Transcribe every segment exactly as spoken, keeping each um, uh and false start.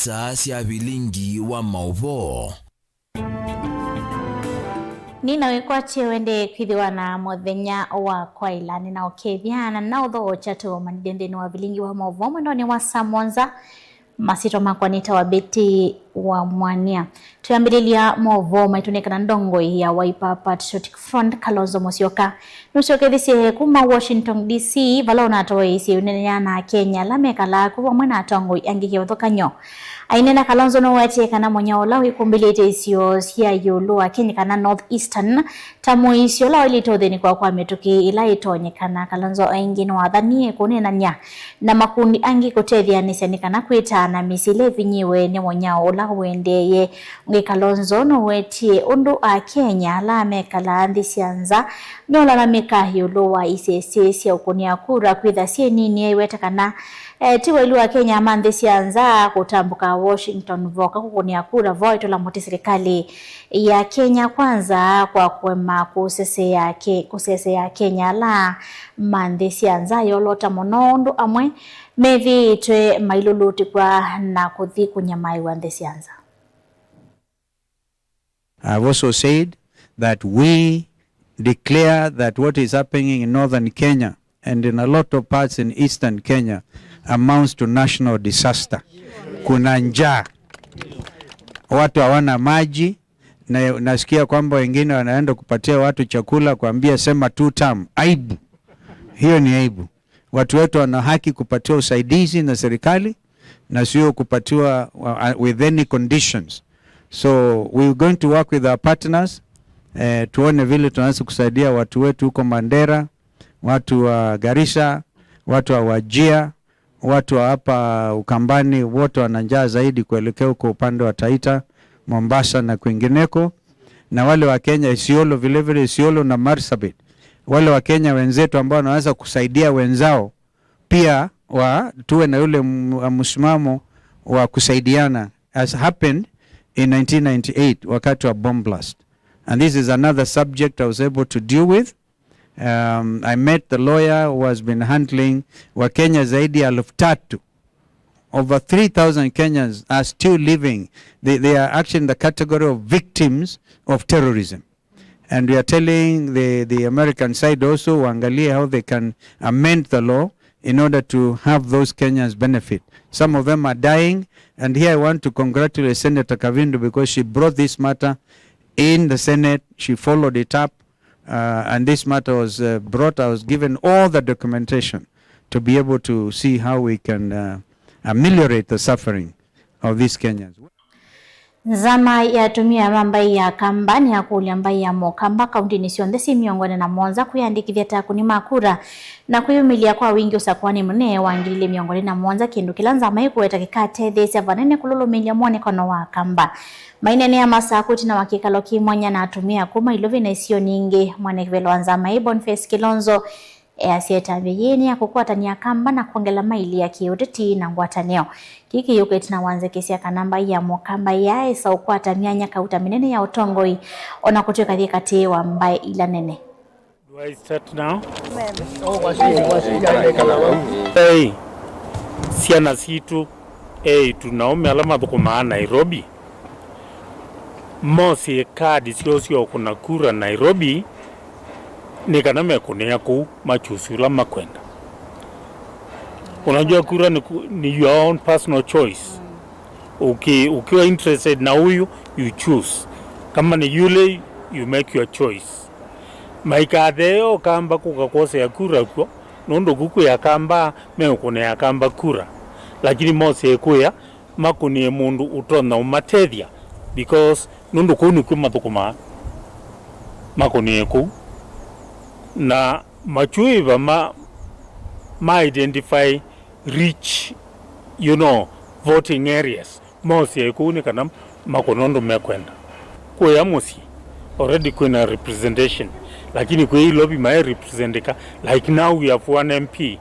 Star sya vilingi wa maũvoo. Nĩna wĩkwatyo wende kwĩthĩwa na mũthenya wa kwaĩla, nĩnaũkethya na naũthookya tũmanĩthye nthĩnĩ wa vilingi wa maũvoo mwendonĩ wa saa mũonza. Masyĩtwa makwa nĩtawa Betty wa Mwania. Twĩambĩlĩlya maũvoo maitũ nĩ kana ndongoi ya Wiper Patriotic Front, Kalonzo Musyoka, nũsyokethisye kuma Washington D C, vala ũnatwaĩĩsye ũneenea na Akenya ala mekalaa ku vamwe na atongoi angĩ kĩvathũkany'o. Aineena, Kalonzo nũwetie kana mũnyao ũla wĩkumbĩlĩte isio sya ĩũlũ wa Kenya, kana North Eastern, ta mũisyo ũla waĩlĩte ũthĩnĩkwa kwa mĩtũkĩ ĩla ĩtonyekana. Kalonzo aingĩ nĩwathanie kũneenany'a na makundi angĩ kũtetheanĩsya nĩ kana kwĩtaa na mĩsyĩ ĩla ĩvinyĩĩwe nĩ mũnyao ũla ũendeeye. Ũngĩ, Kalonzo nũwetie ũndũ Akenya ala mekalaa nthĩ sya nza meũlalamĩka ĩũlũ wa isese sya ũkũnĩa kura kwĩtha syĩ nini. Aiweta kana, eh, ti waĩlu Akenya ma nthĩ sya nza kũtambũka Washington voka kũkũnĩa kura vo aitũla mũtĩ silikalĩ ya Kenya Kwanza kwa kũema kũsesea Ke-, kũsesea Akenya ala ma nthĩ sya nza yolota mũno ũndũ amwe methĩĩtwe mailũlũtĩkwa na kũthi kũnyamaĩwa nthĩ sya nza. I have also said that we declare that what is happening in northern Kenya and in a lot of parts in eastern Kenya amounts to national disaster. Kuna njaa, watu hawana maji, na nasikia kwamba wengine wanaenda kupatia watu chakula, kuambia sema two term. Aibu. Hiyo ni aibu. Watu wetu wana haki kupatiwa usaidizi na serikali na sio kupatiwa, uh, with any conditions. So we're going to work with our partners, eh, tuone vile tunaweza kusaidia watu wetu huko Mandera, watu wa Garissa, watu wa Wajir, watu wa hapa Ukambani, wote wana njaa zaidi kuelekea huko upande wa Taita, Mombasa na kwingineko. Na wale wa Kenya, Isiolo, vile vile Isiolo na Marsabit, wale wa Kenya wenzetu ambao wanaweza kusaidia wenzao pia, wa tuwe na yule m-, msimamo wa kusaidiana, as happened in nineteen ninety-eight wakati wa bomb blast. And this is another subject I was able to deal with. Um, I met the lawyer who has been handling Wakenya zaidi ya elfu tatu. Over three thousand Kenyans are still living. They, they are actually in the category of victims of terrorism. And we are telling the, the American side also, waangalie how they can amend the law in order to have those Kenyans benefit. Some of them are dying, and here I want to congratulate Senator Kavindu because she brought this matter in the Senate, she followed it up, uh, and this matter was, uh, brought, I was given all the documentation to be able to see how we can, uh, ameliorate the suffering of these Kenyans. Nzama ya atumĩa ma mbaĩ ya Kamba nĩyakũlya mbaĩ ya Mũkamba kauntinĩ syonthe syĩ mĩongo ĩna na mũonza kwĩyandĩkĩthya ta akũni ma kura na kwĩyumĩlya kwa wingĩ ũsakũanĩ mũnene wa ngili ilĩ mĩongo ĩlĩ na mũonza, kĩndũ kĩla nzama ĩkũweta kĩkatetheesya vanene kũlũlũmĩĩlya mwonekano wa Akamba. Maineenea Masakũ ĩtina wa kĩkalo kĩ mwanya na atumĩa kuma Ilovi na isionĩ ingĩ, mwene kĩvĩla wa nzama ĩĩ, Boniface Kilonzo, easya ĩtambya yĩĩ nĩ ya kũkwatany'a Akamba na kwongela maili ya kĩũteti na ngwatanĩo. Kĩĩ kĩyũka ĩtina wa nzeke sya kana mbaĩ ya Mũkamba yaaĩsa ũkwata myanya kauta mĩnene ya ũtongoi, o na kũtw'ĩka yĩ katĩ wa mbaĩ ila nene. Do I start now? Hey, syana sitũ, eĩtu na aũme ala mathũkũmaa Nairobi, mosye kaadi syoo sya ũkũna kura Nairobi, nĩ kana mekũnĩa kũu machusi ũla makwenda. Unajua kura ni, ku- ni your own personal choice. Uki, ukiwa interested na huyu, you choose. Kama ni yule, you make your choice. Maikathee Ũkamba kũka kwosea kura kw'o, nũndũ ku kwĩ Akamba meũkũnĩa Akamba kura. Lakini mosee kũya makũnĩe mũndũ ũtonya ũmatethya, because nũndũ kũu nĩkw'o mathũkũmaa, makũnĩe kũu. Na machuĩva ma, ma identify rich, you know, voting areas, mosee kũu nĩ kana makũna ũndũ mekwenda. Kũya mũsyĩ, already kwĩna representation, lakini kwĩ Ilovi mae representĩka, like now we have one M P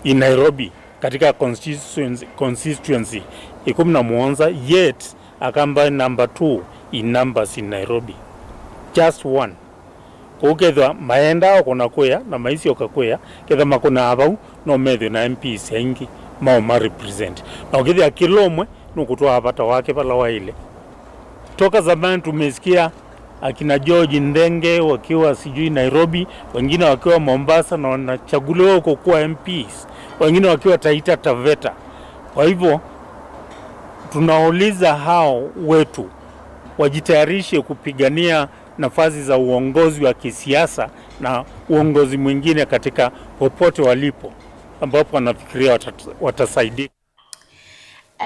in Nairobi, katika constituency, constituency ikũmi na mũonza, yet Akamba number two in numbers in Nairobi. Just one. Kwoou kethĩwa maendaa o kũna kũya na maisyoka kũya, kethĩwa makũnaa vau, no methĩwe na M Ps aingĩ mao ma represent. Na ũkĩthĩa kĩla ũmwe nũkũtwaa vata wake vala waĩle. Toka zamani tumesikia akina George Ndenge wakiwa sijui Nairobi, wengine wakiwa Mombasa na wanachaguliwa huko kuwa M Ps, wengine wakiwa Taita Taveta. Kwa hivyo, tunauliza hao wetu wajitayarishe kupigania nafasi za uongozi wa kisiasa na uongozi mwingine katika popote walipo, ambapo wanafikiria watat-, watasaidia.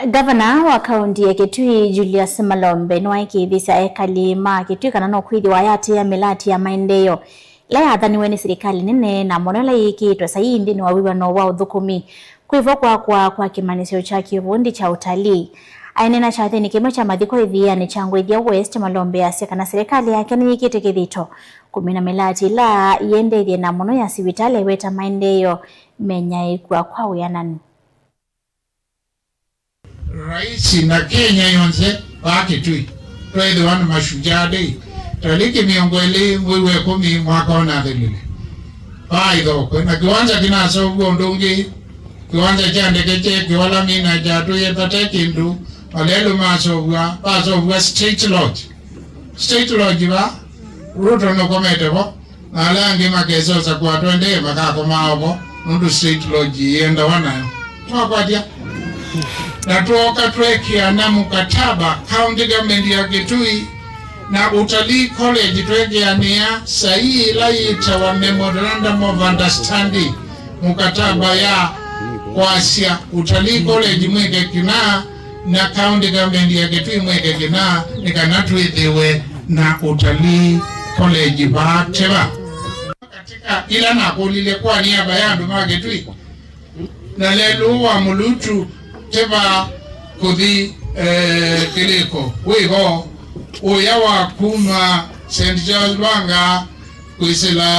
Ngavana wa kaunti ya Kitui, Julius Malombe, nĩwaĩkĩĩthisye ekali ma Kitui kana no kwĩthĩwa ayatĩĩa mĩlati ya maendeeo ĩla yathaniwe nĩ silikalĩ nene, na mũno ĩla yĩkĩĩtwe saii nthĩnĩ wa wĩw'ano wa ũthũkũmi. Kwĩ vo kwakwa kwa kĩmanyĩsyo kya kĩvundi kya ũtalii. Aineena kyathĩnĩ kĩmwe kya mathiko ĩvianĩ kya Ngũithya West, Malombe asya kana silikalĩ yake nĩyĩkĩte kĩthito kũmina mĩlati ĩla yĩendethye, na mũno ya sivitalĩ aiweta maendeeo menyaĩĩkw'a kwa wĩananu. Raisi na Kenya yonthe vaa Kitui, tweethĩwa nĩ mashujaa day. Taliki mĩongo ĩlĩ mwei wa ĩkũmi mwaka ũnathelile, vaa ithokwe na kĩwanza kĩnaseũvw'a ũndũ ũngĩ, kĩwanza kya ndeke kye kĩwalami na kyatũie vate kĩndũ, malelũ maseũvw'a, vaseũvw'a State Lodge. State Lodge va, Ruto nũkomete vo, na ala angĩ makesyosa kũatwa ndee makakomaa ovo, nũndũ State Lodge yĩendawa nayo. Twakwatya. Na twooka tweekĩana mukataba, County Government ya Kitui na Utalii College, tweekĩanĩa saii ĩla yĩtawa Memorandum of Understanding, mukataba ya kwasya Utalii College mwĩke kĩna, na County Government ya Kitui mwĩke kĩna, nĩ kana twĩthĩwe na Utalii College vaa teva. Katika ila nakũlilye kwa niaba ya andũ ma Kitui, na lelũ wa Mulutu teva kũthi, eh, kĩlĩko wĩvo, ũya wa kuma Saint George Lwanga kwĩsĩla,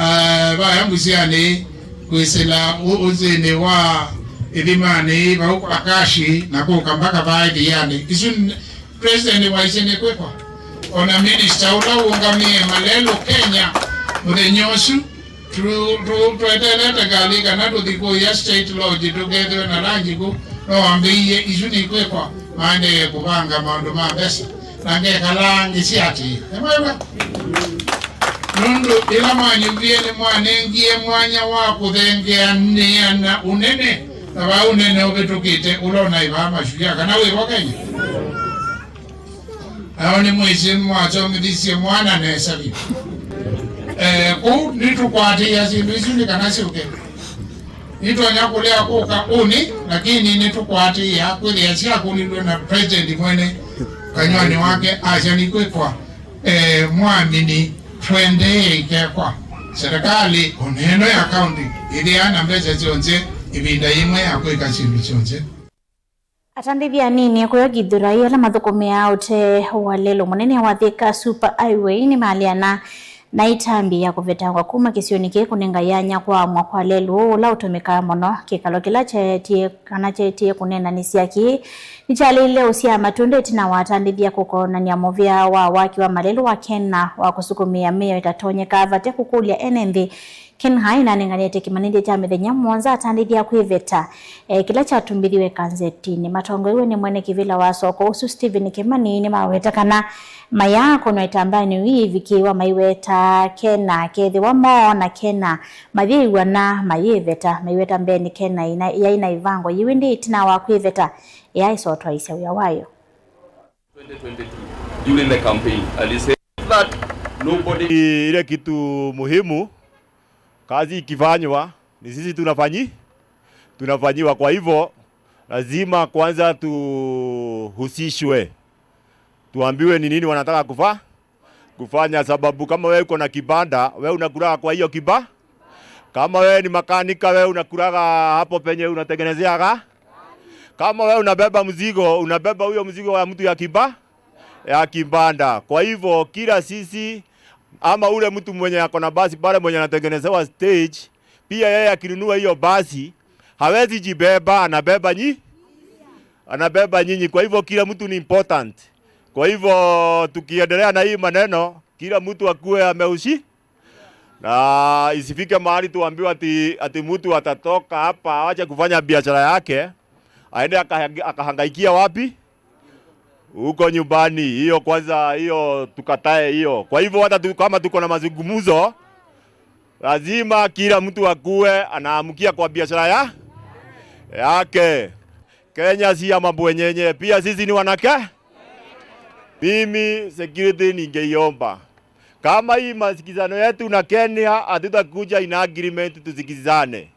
eh, vaya Mbusianĩ, kwĩsĩla ũ-, ũsĩnĩ wa Ĩthimanĩ, vau kwa Kashi, na kũka mpaka vaa Ĩvianĩ. Isu n-, President waisye nĩkwĩkwa. O na minister ũla ũũngamĩe malelũ Kenya mũthenya ũsu, tu-, tu-, tweteelete ngalĩ kana tũthi kũya State Lodge tũkethĩwe na lunch ku, no wambĩie isu nĩkwĩkwa, maendee kũvanga maũndũ ma mbesa. Na ngekalaa ngĩsiatĩĩa. Nĩ mwĩw'a? Nũndũ ĩla mwanyuvie nĩmwanengie mwanya wa kũthengeanĩa na ũnene, na vaa ũnene ũvĩtũkĩte ũla ũnaĩ vaa Mashujaa, kana wĩ vo Kenya? Nao nĩmwĩsĩ mwasomithisye mwana nesa vyũ. Eh, kũu nĩtũkwatĩĩa syĩndũ isu nĩ kana syũke. Nĩtwanya kũlea kũka ũnĩ, lakini nĩtũkwatĩĩa kwĩthĩa syakũlilw'e na President mwene kanyw'anĩ wake asya nĩkwĩkwa, eh, mwamini twendeee ikekwa. Serikali o na ĩno ya county ĩthĩaa na mbesa syonthe ĩvinda yĩmwe ya kwĩka syĩndũ syonthe. Atandĩthya anini kũya Githurai ala mathũkũmĩaa ũtee wa lelũ mũnene wa Thika Super Highway nĩmaleana na ĩtambya ya kũvetangwa kuma kĩsionĩ kĩĩ kũnenga yanya kwa amwa kwa lelũ ũũ ũla ũtũmĩkaa mũno, kĩkalo kĩla kyeetie kana kyeetie kũneenanĩsya kĩĩ nĩkyaleile ũsyaa matunda ĩtina wa atandĩthya kũkonany'a mũvea wa waki wa malelũ wa Kena wa kũsukumĩa mĩao ĩtatonyeka vate kũkũlya ene nthĩ. Kenha ĩnanenganĩte kĩmanĩthya kya mĩthenya mũonza atandĩthya kwĩveta, eh, kĩla kyatumbĩthiwe kanzetinĩ. Matongoew'e nĩ mwene kĩvĩla wa soko ũsu Stephen Kĩmani nĩmaweta kana mayaakonwa ĩtambaanĩ yu ĩvikĩĩwa maiweta Kena kethĩwa moona Kena mayĩw'ana mayĩveta. Maiweta mbeenĩ Kena ĩna, yaĩ na ĩvango yĩu, ĩndĩ ĩtina wa kwĩveta yaĩsotwaisya wĩa wayo. Twenty twenty-two, during the campaign, alisema that nobody. Ile kitu muhimu, kazi ikifanywa, ni sisi tunafanyi-, tunafanyiwa. Kwa hivyo, lazima kwanza tuhusishwe. Tuambiwe ni nini wanataka kufa-, kufanya, sababu kama wewe uko na kibanda, wewe unakulaga kwa hiyo kiba-, kama wewe ni makanika, wewe unakulaga hapo penye unatengenezeaga. Kama wewe unabeba mzigo, unabeba huyo mzigo wa mtu ya kiba-, ya kibanda. Kwa hivyo, kila sisi, ama ule mtu mwenye ako na basi pale mwenye anatengenezewa stage, pia yeye akinunua hiyo basi, hawezi jibeba, anabeba nyi-, anabeba nyinyi. Kwa hivyo, kila mtu ni important. Kwa hivyo, tukiendelea na hii maneno, kila mtu akuwe ameushi-, Na isifike mahali tuambiwe ati, ati mtu atatoka hapa, awache kufanya biashara yake, aende akahangi-, akahangaikia wapi? Huko nyumbani. Hiyo kwanza, hiyo tukatae hiyo. Kwa hivyo hata tu, kama tuko na mazungumzo, lazima kila mtu akuwe anaamkia kwa biashara ya, yake. Kenya si ya mabwenyenye, pia sisi ni wanake. Mimi security ningeiomba, kama hii masikizano yetu na Kenya, hatutakuja in agreement tusikizane.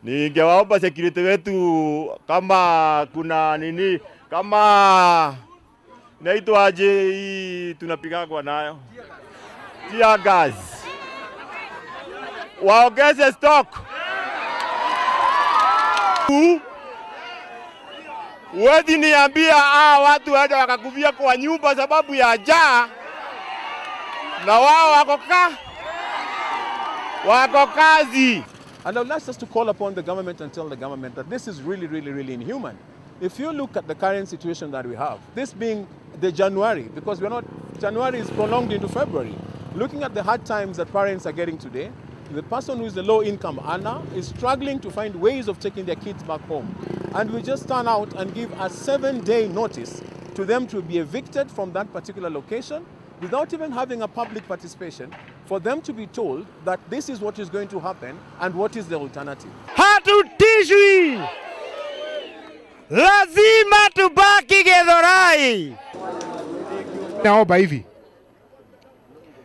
Ningewaomba security wetu, kama kuna nini, kama inaitwaje hii tunapigagwa nayo? Tear gas. Waongeze stock. Huwezi niambia hawa watu waende wakakufia kwa nyumba sababu ya njaa, na wao wako ka-, wako kazi. And I would like us to call upon the government and tell the government that this is really, really, really inhuman. If you look at the current situation that we have, this being the January, because we're not, January is prolonged into February. Looking at the hard times that parents are getting today, the person who is a low income earner is struggling to find ways of taking their kids back home. And we just turn out and give a seven day notice to them to be evicted from that particular location without even having a public participation, for them to be told that this is what is going to happen and what is the alternative. Hatutishwi! Lazima tubaki Githurai! Naomba hivi.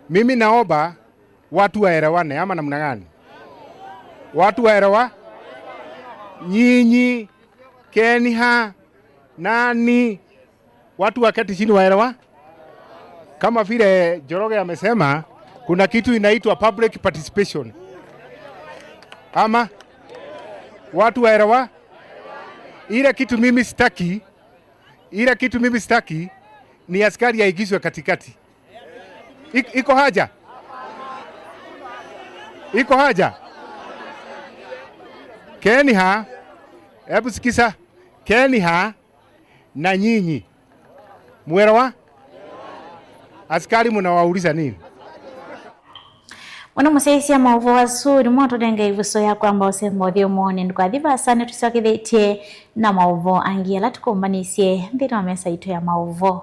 Mimi naomba watu waelewane ama namna gani? Watu waelewa? Nyinyi, Kenya, nani, watu waketi chini waelewa. Kama vile Njoroge amesema, kuna kitu inaitwa public participation. Ama watu waelewa? Ile kitu mimi sitaki, ile kitu mimi sitaki ni askari aingizwe katikati. Ik-, iko haja? Iko haja? Kenya, hebu sikiza. Kenya na nyinyi. Mwelewa? Askari mnawauliza nini? Mũno mũsyaĩĩsya maũvoo asu, nĩmo tũnenga ĩvuso ya kwamba ũsemba ũthyũmũonĩ. Ndũkathi vaasa, nĩtũsyokethĩtye na maũvoo angĩ ala tũkũmbanĩsye nthĩnĩ wa mesa itũ ya maũvoo.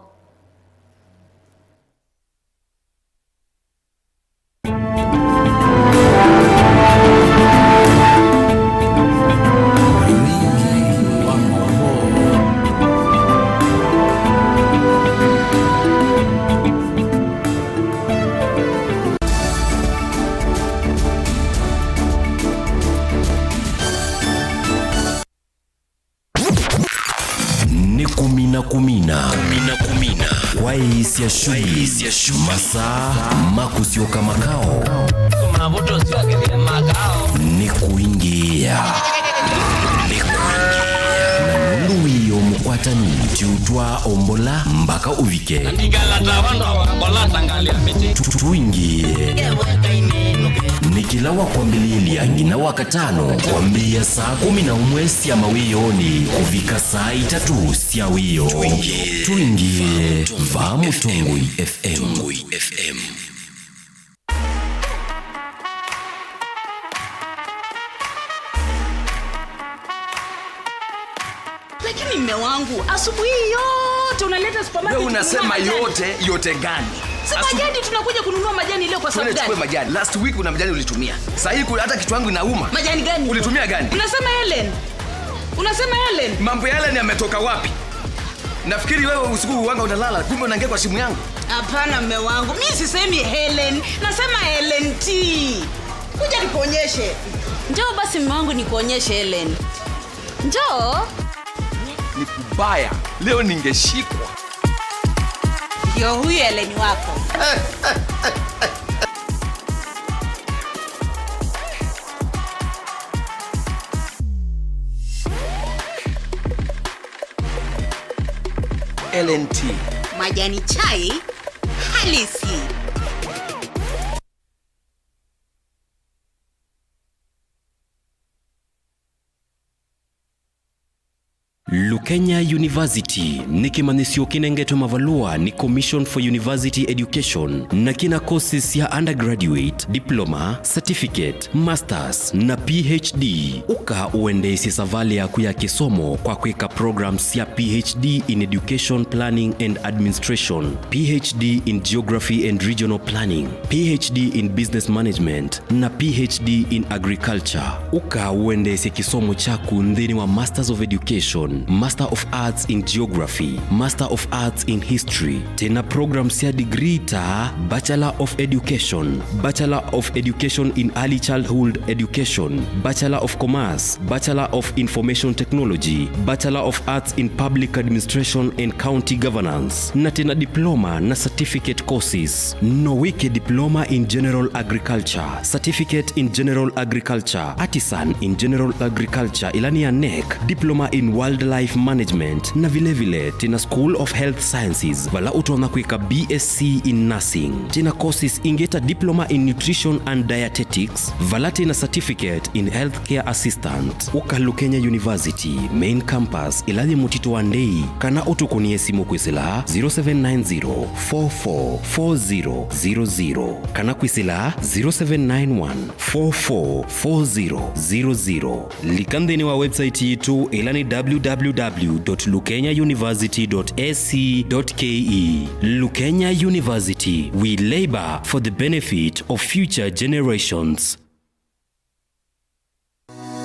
Nĩ kũmina, kũmina. Kũmina, kũmina. Kwaĩĩsya shughuli. Kwaĩĩsya shughuli. Masaa ma kũsyoka makao. Mavuto syoke makao. Nĩ kũingĩĩa. Nĩ kũingĩĩa. Na nũndũ wĩoo mũkwatanu, ti ũtwaa o mbola mpaka ũvike. Ndingala ta vandũ wa mbola tangalia mĩtĩ. Tu-, tũingĩĩe. Nĩ kĩla wa kwambĩlĩlya nginya wa katano, kwambĩĩa saa kũmi na ũmwe sya mawĩoonĩ kũvika saa itatũ sya wĩoo. Tũingĩĩe vaa Mũtongoi F M. Lakini mme wangu, asubuhi yote unaleta supermarket kununua majani. Wewe unasema yote, yote gani? Si majani tunakuja kununua majani leo kwa sababu gani? Tuende chukue majani. Last week kuna majani ulitumia. Saa hii kuna, hata kichwa yangu inauma. Majani gani? Ulitumia gani? Unasema Helen. Unasema Helen. Mambo ya Helen yametoka wapi? Nafikiri wewe usiku huanga unalala, kumbe unaingia kwa simu yangu. Hapana, mme wangu. Mimi sisemi Helen. Nasema Helen T. Kuja nikuonyeshe. Njoo basi, mme wangu, nikuonyeshe Helen. Njoo. Ni kubaya. Leo ningeshikwa. Ndio huyu Helen wako. Helen T. Majani chai halisi. Lukenya University nĩ kĩmanyĩsyo kĩnengetwe mavalũa nĩ Commission for University Education na kĩna courses sya undergraduate, diploma, certificate, masters na P H D. Ũka ũendeesye savalĩ yaku ya kĩsomo kwa kwĩka programs sya P H D in Education Planning and Administration, P H D in Geography and Regional Planning, P H D in Business Management, na P H D in Agriculture. Ũka ũendeesye kĩsomo kyaku nthĩnĩ wa Masters of Education, Master of Arts in Geography, Master of Arts in History. Twĩna program sya degree ta Bachelor of Education, Bachelor of Education in Early Childhood Education, Bachelor of Commerce, Bachelor of Information Technology, Bachelor of Arts in Public Administration and County Governance, na twĩna diploma na certificate courses. No wĩke diploma in general agriculture, certificate in general agriculture, artisan in general agriculture, ĩla nĩ ya nec, diploma in wildlife management, na vilevile twĩna School of Health Sciences, vala ũtonya kwĩka B S C in nursing. Twĩna courses ingĩ ta diploma in nutrition and dietetics, vala twĩna certificate in healthcare assistant. Ũka Lukenya University main campus, ĩla yĩ Mũtitũ wa Ndei, kana ũtũkũnĩe simũ kwĩsĩla zero seven nine zero, four four four zero zero zero, kana kwĩsĩla zero seven nine one, four four four zero zero zero. Lika nthĩnĩ wa website yitũ, ĩla nĩ w w w dot lukenya university dot a c dot k e. Lukenya University, we labor for the benefit of future generations.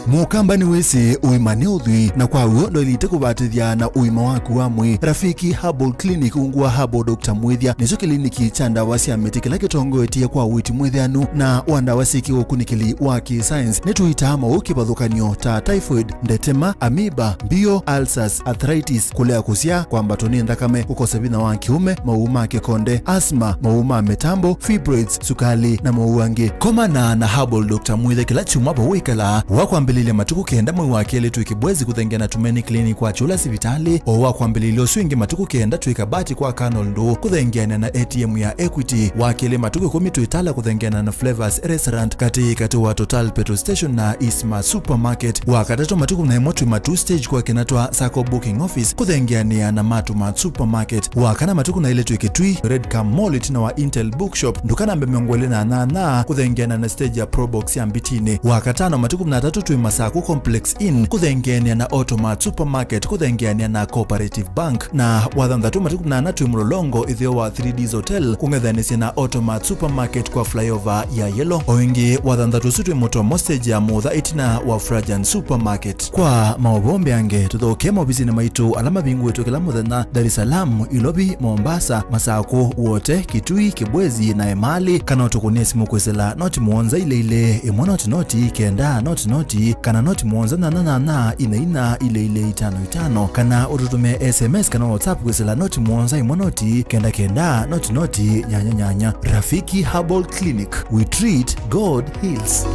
Mũkamba nĩwĩsĩ ũima nĩ ũthwii, na kwa w'o ndwaĩlĩte kũvatĩthya na ũima waku wa mwĩĩ. Rafiki Herbal Clinic ungu wa Herbal Doctor Mwĩthya nĩkyo kĩliniki kya ndawa sya mĩtĩ kĩla kĩtongoetye kwa ũiiti mwĩthĩanu na wa ndawa syĩ kĩũkunĩkĩli wa kĩ-science. Nĩtũitaa maũũ kĩvathũkany'o ta typhoid, ndetema, amoeba, mbio, ulcers, arthritis, kũlea kũsyaa, kwambatwa nĩ nthakame, kũkosa vinya wa kĩũme, maũũ ma kĩkonde, asthma, maũũ ma mĩtambo, fibroids, sukali, na maũũ angĩ. Komana na Herbal Doctor Mwĩthya kĩla kyumwa vau wĩkalaa. Wa kwambĩlĩlya matukũ kenda mwei wa kelĩ twĩ Kibwezi kũthengeana na Tumaini Clinic kwa Kyũla sivitalĩ. O wa kwambĩlĩlya ũsu ĩngĩ matukũ kenda twĩ Kabati kwa Colonel Ndũũ kũthengeana na A T M ya Equity. Wa kelĩ matukũ ĩkũmi twĩ Tala kũthengeana na Flavors Restaurant katĩ katĩ wa Total Petrol Station na Eastmart Supermarket. Wa katatũ matukũ na ĩmwe twĩ Matuu Stage kwa Kinatwa Sacco Booking Office kũthengeanĩa na Matumart Supermarket. Wa kana matukũ na ĩlĩ twĩ Kitui, Red Cam Mall ĩtina wa Intel Bookshop, nduka namba mĩongo ĩlĩ na nyanya kũthengeana na stage ya Probox ya Mbitinĩ. Wa katano matukũ na atatũ twĩ Masaku Complex Inn kũthengeanĩa na Automart Supermarket kũthengeanĩa na Cooperative Bank. Na wa thanthatũ matukũ na ana twĩ Mlolongo ĩtheo wa three Ds Hotel kũng'ethanĩsya na Automart Supermarket kwa flyover ya Yellow. O ĩngĩ wa thanthatũ ũsu twĩ Mũtomo stage ya Mũtha ĩtina wa Frajan Supermarket. Kwa maũvoo mbeange, tũthokee maovisinĩ maitũ ala mavingũĩtwe kĩla mũthenya, Dar es Salaam, Ilovi, Mombasa, Masakũ, Wote, Kitui, Kibwezi, na Emali, kana ũtũkũnĩe simũ kwĩsĩla noti mũonza ilĩ ilĩ, ĩmwe noti noti, kenda noti noti, kana noti mũonza nyanya nyanya, ina ina, ilĩ ilĩ, itano itano, kana ũtũtũmĩe S M S kana WhatsApp kwĩsĩla noti mũonza ĩmwe noti, kenda kenda, noti noti, nyanya nyanya. Rafiki Herbal Clinic, we treat, God heals.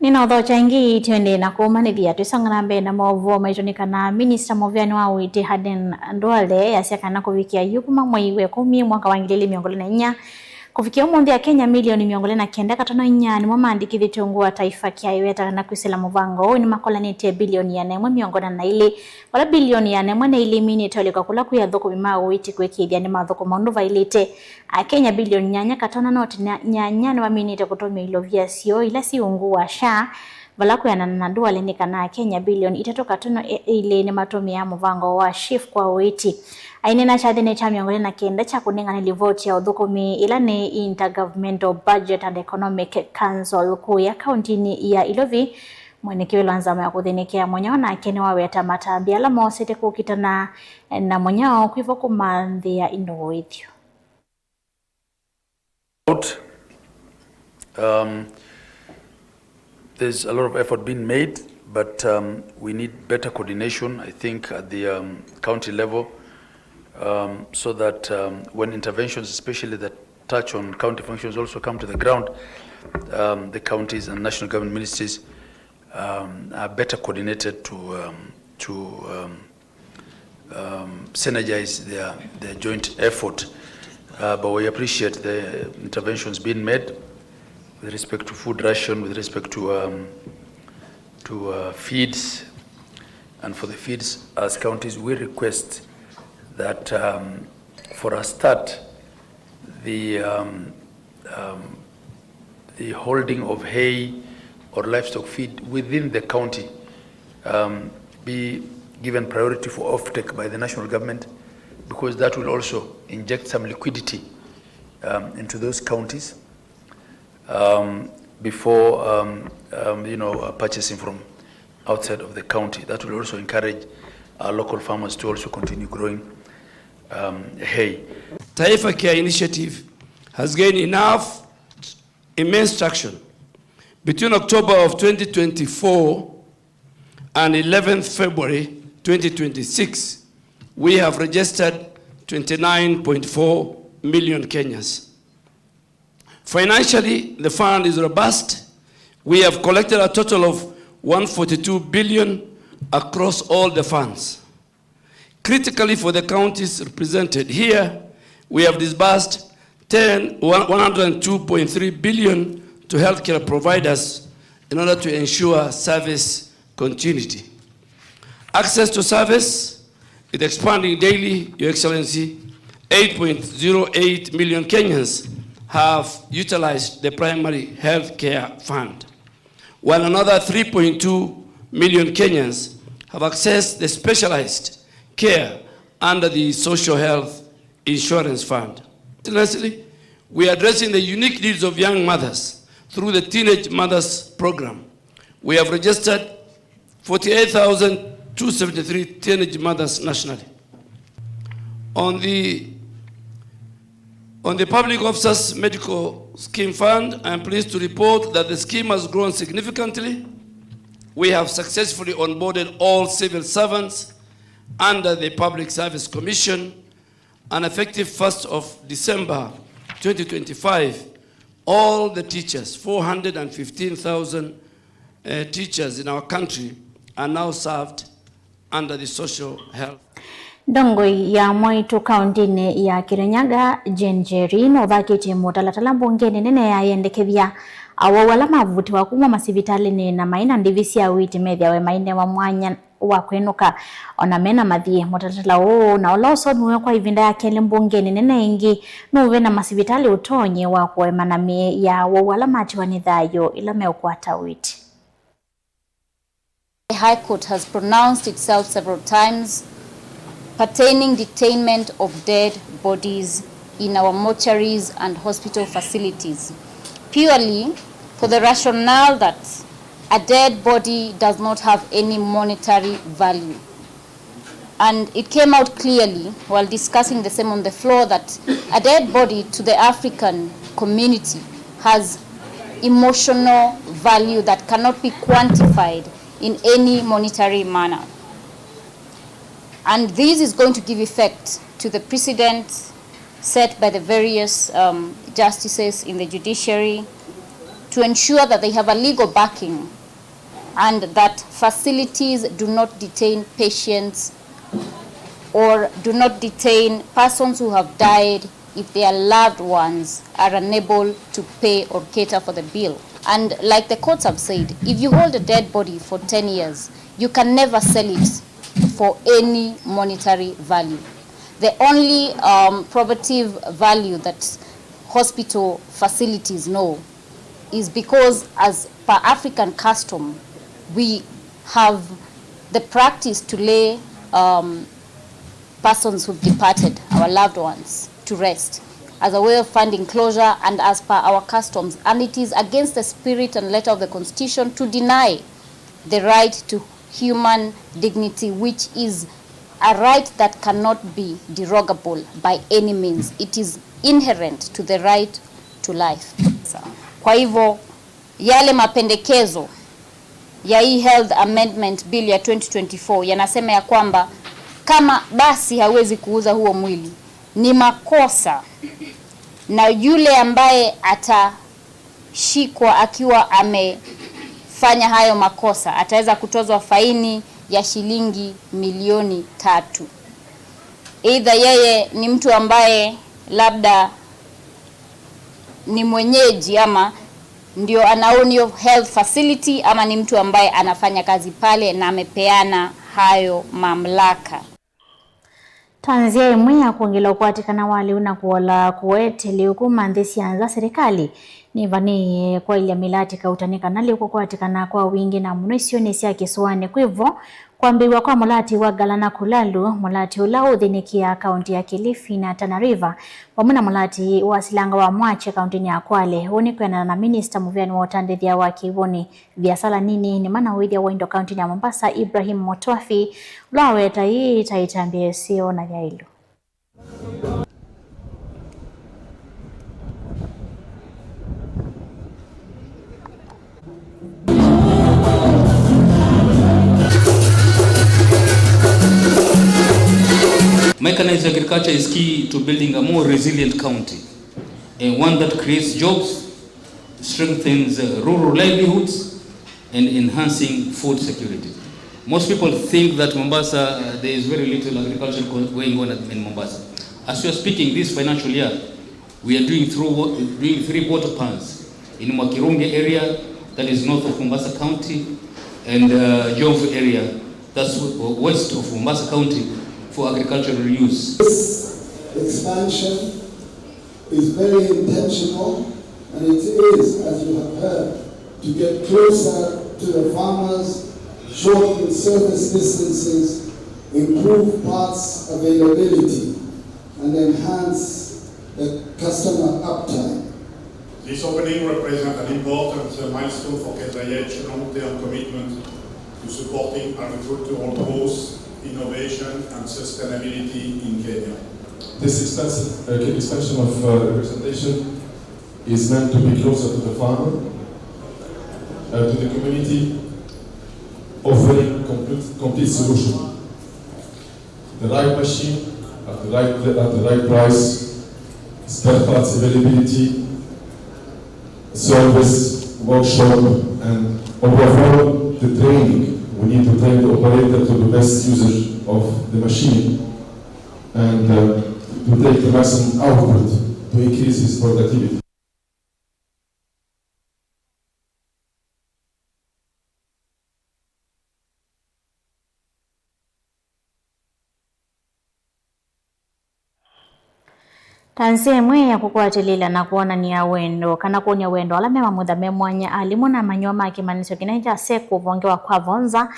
Nĩnaũthokya ĩngĩ, tũendee na kũũmanyĩthya. Twĩsonga na mbee na maũvoo maitũ nĩ kana minista mũvĩanĩ wa ũiiti Aden Duale easya kana kũvikĩa yu kuma mwei wa ĩkũmi mwaka wa ngili ili mĩongo ĩlĩ na inya kũvikĩa ũmũnthĩ, Akenya milioni mĩongo ĩlĩ na kenda katono inya nĩmo maandĩkĩthĩtw'e ungu wa Taifa Care ĩweta kana kwĩsĩla mũvango ũũ nĩmakolanĩtye bilioni ĩana ĩmwe mĩongo ĩna na ilĩ, vala bilioni ĩana ĩmwe na ilĩ iminĩte ũlĩka kũla kwĩ athũkũmi ma ũiiti kũĩkĩĩthya nĩmathũkũma ũndũ vaĩlĩte. Akenya bilioni nyanya katono noti na nyanya nĩmaminĩte kũtũmĩa ilovia syoo ila syĩ ungu wa SHA, vala kwĩanana na Duale nĩ kana Akenya bilioni itatũ katono ilĩ nĩmatũmĩaa mũvango wa SHIF kwa ũiiti. Aineena kyathĩnĩ kya mĩongo ĩlĩ na kenda kya kũnengane livoti ya ũthũkũmi ĩla nĩ Intergovernmental Budget and Economic Council kũya kauntinĩ ya Ilovi, Mwene kĩwĩlo wa nzama ya kũthĩnĩkĩa mũnyao nake nĩwaweta matambya ala mosete kũkitana na mũnyao kwĩvo kũmanthĩa indo ũĩthyo. Out. Um, there's a lot of effort being made, but um, we need better coordination, I think, at the um, county level, um, so that um, when interventions, especially that touch on county functions, also come to the ground, um, the counties and national government ministries um, are better coordinated to, um, to um, um, synergize their, their joint effort. Uh, but we appreciate the interventions being made with respect to food ration, with respect to, um, to, uh, feeds. And for the feeds, as counties, we request that, um, for a start, the, um, um, the holding of hay or livestock feed within the county, um, be given priority for offtake by the national government, because that will also inject some liquidity, um, into those counties, um, before, um, um, you know, uh, purchasing from outside of the county. That will also encourage our local farmers to also continue growing, um, hay. Taifa Care Initiative has gained enough, immense traction. Between October of twenty twenty-four and eleventh February twenty twenty-six, we have registered twenty-nine point four million Kenyans. Financially, the fund is robust. We have collected a total of one forty-two billion across all the funds. Critically, for the counties represented here, we have disbursed ten, one hundred two point three billion to healthcare providers in order to ensure service continuity. Access to service is expanding daily, Your Excellency. Eight point zero eight million Kenyans have utilized the Primary Health Care Fund, while another three point two million Kenyans have accessed the specialized care under the Social Health Insurance Fund. Lastly, we are addressing the unique needs of young mothers through the Teenage Mothers Program. We have registered forty-eight thousand two seventy-three teenage mothers nationally. On the, on the Public Officers Medical Scheme Fund, I am pleased to report that the scheme has grown significantly. We have successfully onboarded all civil servants under the Public Service Commission, and effective first of December twenty twenty-five, all the teachers, four hundred and fifteen thousand, uh, teachers in our country, are now served under the social health. Ndongoi ya mwaitũ kaũntĩnĩ ya Kirinyaga, Jane Njeri, nũthakĩtye mũtalatala mbungenĩ nene ya yendekethya awau ala mavutiwa kuma masivitalĩnĩ na maĩ na ndivi sya ũiiti methĩawe mainewa mwanya wa kwĩnũka ona mena mathii. Mũtalatala ũũ na ũla ũsomiwe kwa ĩvinda ya kelĩ mbungenĩ nene ĩngĩ nũũvena masivitalĩ ũtonyi wa kũemana mĩĩ ya awau ala matiwa nĩ thayũ ĩla meũkwata ũiiti. The High Court has pronounced itself several times pertaining detainment of dead bodies in our mortuaries and hospital facilities, purely for the rationale that a dead body does not have any monetary value. And it came out clearly while discussing the same on the floor that a dead body to the African community has emotional value that cannot be quantified in any monetary manner. And this is going to give effect to the precedent set by the various, um, justices in the judiciary to ensure that they have a legal backing and that facilities do not detain patients or do not detain persons who have died if their loved ones are unable to pay or cater for the bill. And like the courts have said, if you hold a dead body for ten years, you can never sell it for any monetary value. The only, um, probative value that hospital facilities know is because, as per African custom, we have the practice to lay, um, persons who've departed, our loved ones, to rest as a way of finding closure and as per our customs. And it is against the spirit and letter of the Constitution to deny the right to human dignity, which is a right that cannot be derogable by any means. It is inherent to the right to life. Kwa hivyo, yale mapendekezo ya hii Health Amendment Bill ya twenty twenty-four yanasema ya kwamba kama basi hawezi kuuza huo mwili, ni makosa, na yule ambaye atashikwa akiwa amefanya hayo makosa ataweza kutozwa faini ya shilingi milioni tatu. Either yeye ni mtu ambaye labda ni mwenyeji ama ndio ana own hiyo health facility, ama ni mtu ambaye anafanya kazi pale na amepeana hayo mamlaka. Ta nzĩa ĩmwe ya kwongela ũkwatĩkana wa lĩu na kũola kũete lĩu kuma nthĩ sya nza, serikali nĩvanĩĩe kwaĩlya mĩlatĩ kauta nĩ kana lĩu kũkwatĩkana kwa wingĩ na mũno isionĩ sya kĩsũanĩ. Kwĩvo, kwambĩĩw'a kwa mũlatĩ wa Galana Kulalu, mũlatĩ ũla ũthĩnĩkĩaa kaũntĩ ya Kilifi na Tana River, vamwe na mũlatĩ wa silanga wa Mwakye kaũntĩnĩ ya Kwale. Ũu nĩ kwĩanana na minista mũvĩanĩ wa ũtandĩthya wa kĩw'ũnĩ, viasala nini, nĩma na ũĩthya wa indo kaũntĩnĩ ya Mombasa, Ibrahim Motwafi, ũla waweta ĩĩ ta ĩtambya ĩseo na yaĩlu. Mechanized agriculture is key to building a more resilient county, and one that creates jobs, strengthens, uh, rural livelihoods, and enhancing food security. Most people think that Mombasa, uh, there is very little agriculture go-, going on at, in Mombasa. As we are speaking, this financial year, we are doing through wa-, doing three water ponds in Mwakirunge area, that is north of Mombasa County, and, uh, Jomvu area, that's w-, west of Mombasa County, for agricultural use. This expansion is very intentional, and it is, as you have heard, to get closer to the farmers, shorten service distances, improve parts availability, and enhance the customer uptime. This opening represents an important milestone for Kenya H long-term commitment to supporting agricultural growth, innovation, and sustainability in Kenya. This extension, uh, extension of, uh, representation is meant to be closer to the farmer, uh, to the community, offering complete, complete solution. The right machine at the right pla-, at the right price, spare parts availability, service, workshop, and overall the training. We need to train the operator to the best usage of the machine and, uh, to take the maximum output to increase his productivity. Ta nzĩa ĩmwe ya kũkwatĩlĩla na kwonany'a wendo, kana kwony'a wendo ala me mamutha me mwanya, alimũ na amanyĩw'a ma kĩmanyĩsyo kĩnene kya SEKU ũvonge wa Kwavonza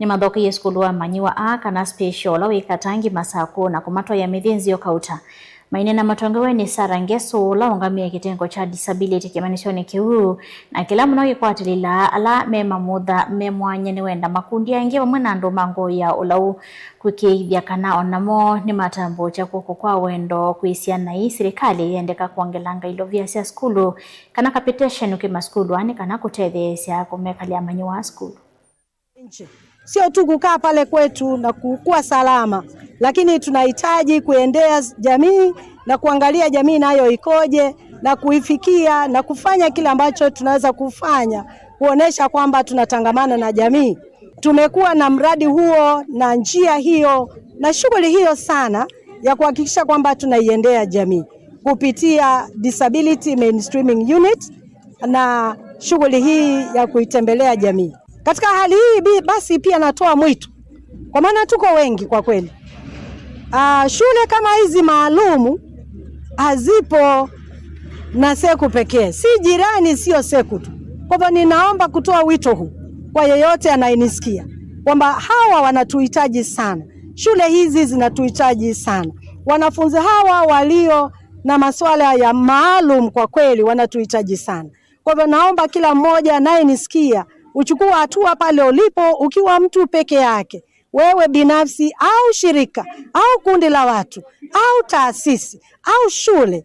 nĩmathokeie sukulu wa amanyĩw'a aa kana special ũla wĩ Katangi Masakũ na kũmatwaĩa mĩthĩ nzeo kauta. Maineena matongoew'e nĩ Sarah Ngeso, ũla ũngamĩe kĩtengo kya disability kĩmanyĩsyonĩ kĩu, na kĩla mũno kĩkwatĩlĩlaa ala me mamutha me mwanya nĩ wenda makundi angĩ vamwe na andũ ma ngoo ya ũlau kwĩkĩĩthya kana o namo nĩmatambũũkya kw'oko kwa wendo kwĩ syana ii. Silikalĩ yendeka kwongelanga ilovia sya sukulu kana capitation kwĩ masukulu aa nĩ kana kũtetheesya kũmekalya amanyĩw'a a sukulu. Nchi. Sio tu kukaa pale kwetu na kukuwa salama, lakini tunahitaji kuendea jamii na kuangalia jamii nayo ikoje na kuifikia na kufanya kile ambacho tunaweza kufanya kuonesha kwamba tunatangamana na jamii. Tumekuwa na mradi huo na njia hiyo na shughuli hiyo sana ya kuhakikisha kwamba tunaiendea jamii kupitia Disability Mainstreaming Unit na shughuli hii ya kuitembelea jamii. Katika hali hii bi-, basi pia natoa mwito, kwa maana tuko wengi kwa kweli. Ah, shule kama hizi maalumu hazipo na SEKU pekee, si jirani, sio SEKU tu. Kwa hivyo ninaomba kutoa wito huu kwa yeyote anayenisikia kwamba hawa wanatuhitaji sana, shule hizi zinatuhitaji sana, wanafunzi hawa walio na masuala ya maalum kwa kweli wanatuhitaji sana. Kwa hivyo naomba kila mmoja anayenisikia uchukue hatua pale ulipo, ukiwa mtu peke yake, wewe binafsi au shirika au kundi la watu au taasisi au shule,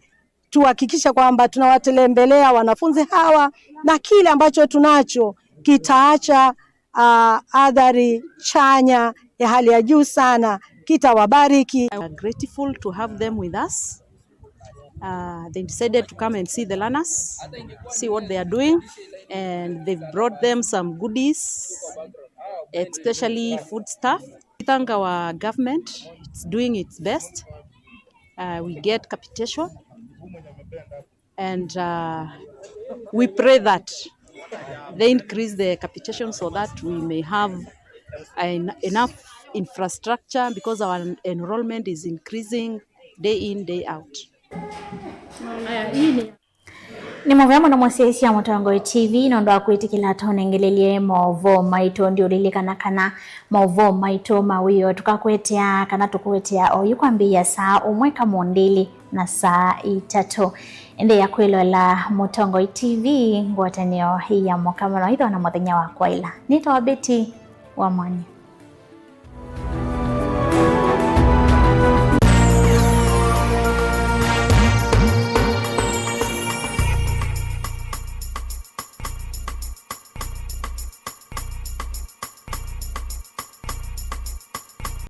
tuhakikishe kwamba tunawatembelea wanafunzi hawa na kile ambacho tunacho kitaacha, ah, athari chanya ya hali ya juu sana, kitawabariki. We are grateful to have them with us. Uh, they decided to come and see the learners, see what they are doing, and they've brought them some goodies, especially food stuff. We thank our government. It's doing its best. Uh, we get capitation, and uh, we pray that they increase the capitation so that we may have en- enough infrastructure, because our enrollment is increasing day in, day out. Nĩ mũvea mũno mũsyaĩĩsya Mũtongoi T V nũndũ wa kwĩtĩkĩla tũnengelelye maũvoo maitũ. Ndiũlilikana kana maũvoo maitũ ma wĩoo tũkakũetea kana tũkũetea oyu kwambĩĩa saa ũmwe kamũndĩlĩ na saa itatũ. Endeea kwĩloela Mũtongoi T V, ngwatanĩo ya mũka mũno. Ĩthĩwa na mũthenya wa kwaĩla. Nĩtawa Betty wa Mwanya.